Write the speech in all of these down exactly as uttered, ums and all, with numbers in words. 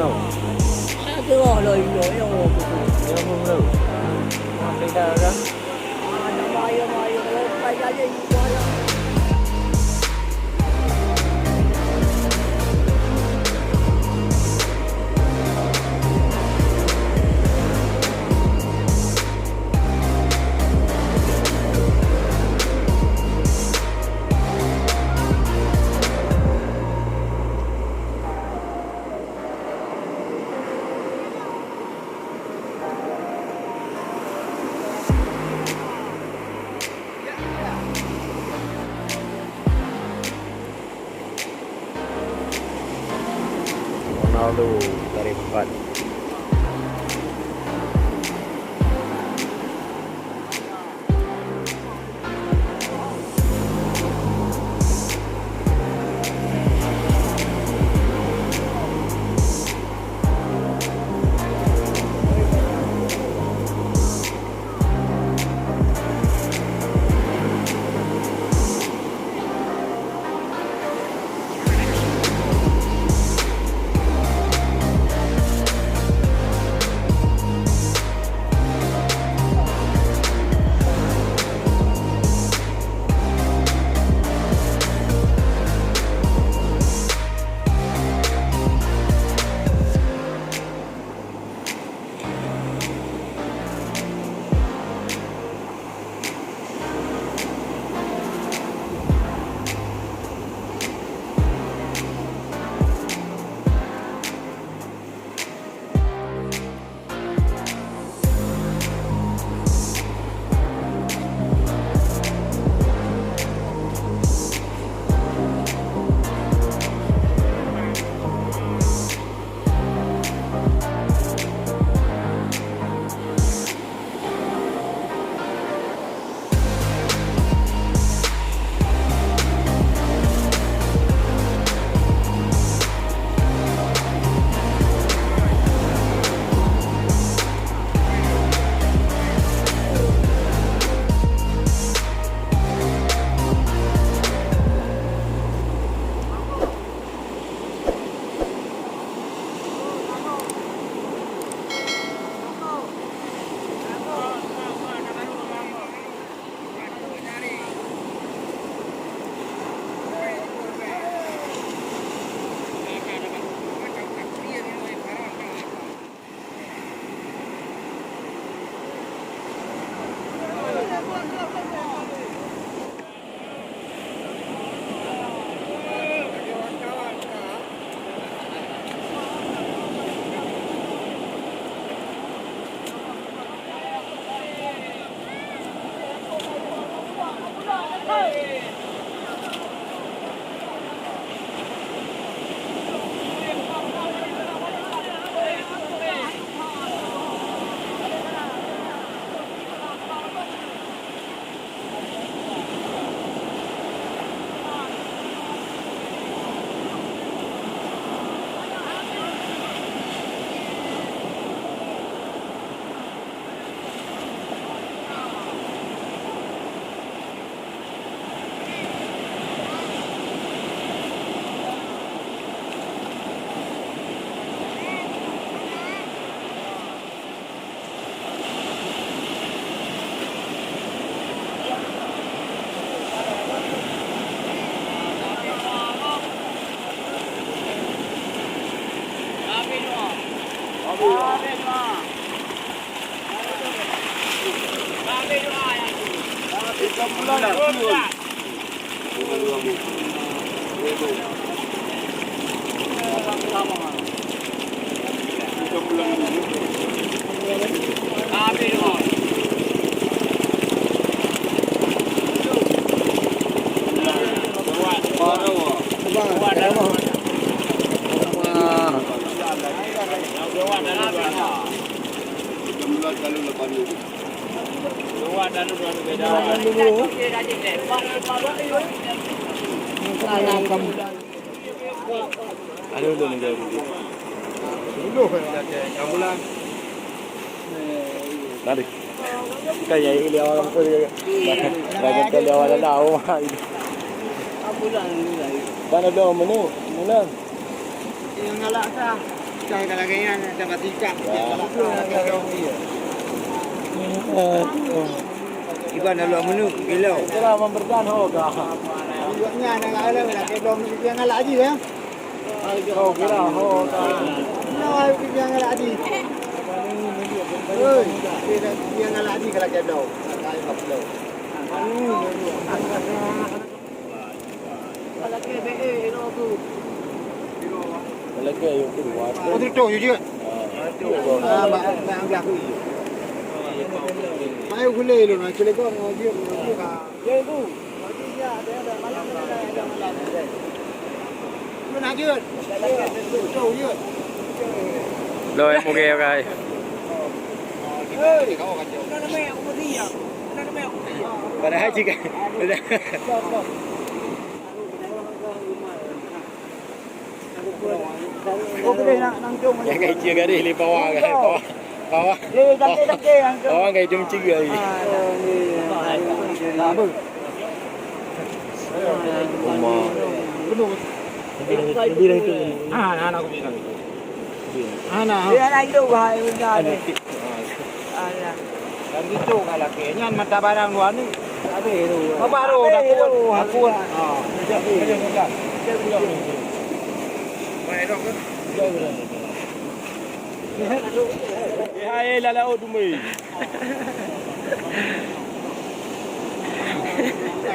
Aduh, Allah, Allah, ya Allah. Ya Allah, Allah. Wah, beda dah. Ronaldo dari empat. Ada dulu ni, guys. Dulu, kan? Ambulan. Tadi. Kan ya, ini awal aku dia. Raja kali awal dah, oh. Ambulan dulu lagi. Kan ada menu, menu. Yang galak sah. Iban Allah menuk gila. Kira memberdan ho ka. Ibunya anak Allah nak kebom yang ngalah aja ya. Ho kira ho ka. Nah, yang ngalah aja. Oi, dia yang ngalah aja kalau kebom. Kalau kebom. Lagèe yue keuluwa. Oh, tutoh yue jeuet. Ah, mak, mak anggah aku. Mak yue gulé lôn, ah, ceuleuka ngon jeuet, ngon jeuet, ah. Ya, Ibu. Lôn jeuet. Tutoh jeuet. Lôi em ok, ok. Hei, kau kacau. Padahal jika Nyang kai cie gadeh lé pawa kan. Pawa. Pawa. Pawa kai dum cie gadeh. Uma. Ah, anak aku bilang. Anak. Dia anak hidup bahai benda ni. Anak. Dan itu kalau ke nyan mata barang dua ni. Habis tu. Baru dah kuat. Kuat. Ha. Hai lalau dumai.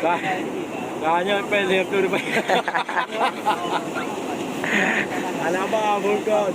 Dah. Dah nyampe dia tu. Anak abang bukan.